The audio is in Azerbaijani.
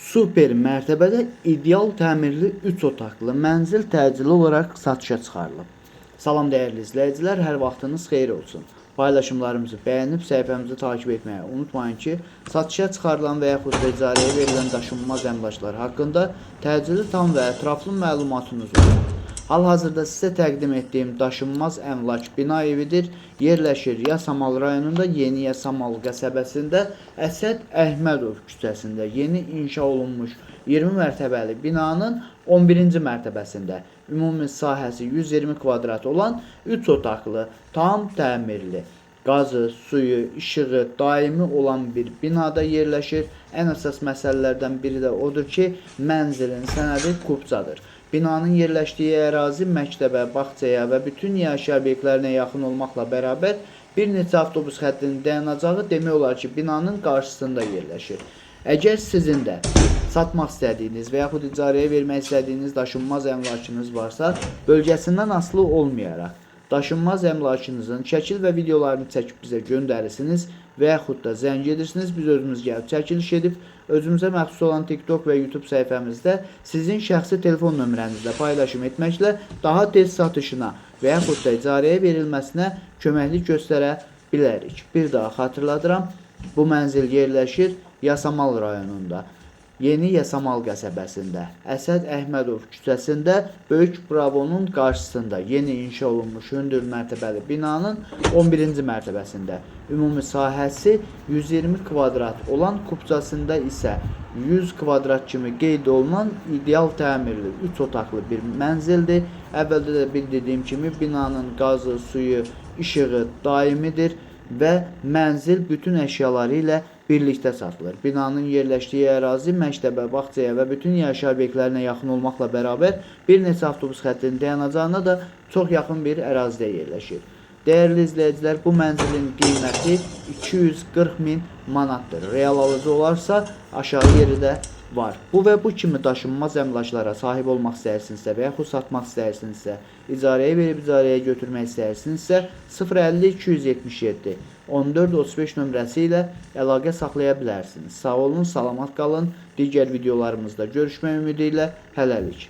Super mərtəbədə ideal təmirli 3 otaqlı mənzil təcili olaraq satışa çıxarılıb. Salam dəyərli izləyicilər, hər vaxtınız xeyir olsun. Paylaşımlarımızı bəyənib səhifəmizi takip etməyi unutmayın ki, satışa çıxarılan və yaxud da icarəyə verilən daşınmaz əmlaklar haqqında təcili, tam və ətraflı məlumatınız olsun. Hal-hazırda sizə təqdim etdiyim daşınmaz əmlak bina evidir. Yerləşir Yasamal rayonunda, Yeni Yasamal qəsəbəsində, Əsəd Əhmədov küçəsində yeni inşa olunmuş 20 mərtəbəli binanın 11-ci mərtəbəsində. Ümumi sahəsi 120 kvadrat olan 3 otaqlı, tam təmirli, qazı, suyu, işığı daimi olan bir binada yerləşir. Ən əsas məsələlərdən biri də odur ki, mənzilin sənədi kupçadır. Binanın yerləşdiyi ərazi məktəbə, bağçaya və bütün yaşayış obyektlərinə yaxın olmaqla bərabər bir neçə avtobus xəttinin dayanacağı demək olar ki, binanın qarşısında yerləşir. Əgər sizin də satmaq istədiyiniz və yaxud icarəyə vermək istədiyiniz daşınmaz əmlakınız varsa, bölgəsindən asılı olmayaraq daşınmaz əmlakınızın şəkil və videolarını çəkib bizə göndərirsiniz və yaxud da zəng edirsiniz. Biz özümüz gəlib çəkiliş edib özümüzə məxsus olan TikTok və YouTube səhifəmizdə sizin şəxsi telefon nömrənizlə paylaşım etməklə daha tez satışına və yaxud da icarəyə verilməsinə köməklik göstərə bilərik. Bir daha xatırladıram, bu mənzil yerləşir Yasamal rayonunda. Yeni Yasamal qəsəbəsində, Əsəd Əhmədov küçəsində, Böyük Bravonun qarşısında yeni inşa olunmuş hündür mərtəbəli binanın 11-ci mərtəbəsində. Ümumi sahəsi 120 kvadrat olan, kupçasında isə 100 kvadrat kimi qeyd olunan ideal təmirli 3 otaqlı bir mənzildir. Əvvəldə də bildirdiyim kimi binanın qazı, suyu, işığı daimidir və mənzil bütün əşyaları ilə birlikdə satılır. Binanın yerləşdiyi ərazi məktəbə, bağçaya və bütün yaşayış obyektlərinə yaxın olmaqla bərabər bir neçə avtobus xəttinin dayanacağına da çox yaxın bir ərazidə yerləşir. Dəyərli izləyicilər, bu mənzilin qiyməti 240 min manatdır. Real alıcı olarsa aşağı yeri də var. Bu və bu kimi daşınmaz əmlaklara sahib olmaq istəyirsinizsə və yaxud satmaq istəyirsinizsə, icarəyə verib icarəyə götürmək istəyirsinizsə 050 277 14 35 nömrəsi ilə əlaqə saxlaya bilərsiniz. Sağ olun, salamat qalın. Digər videolarımızda görüşmək ümidi ilə hələlik.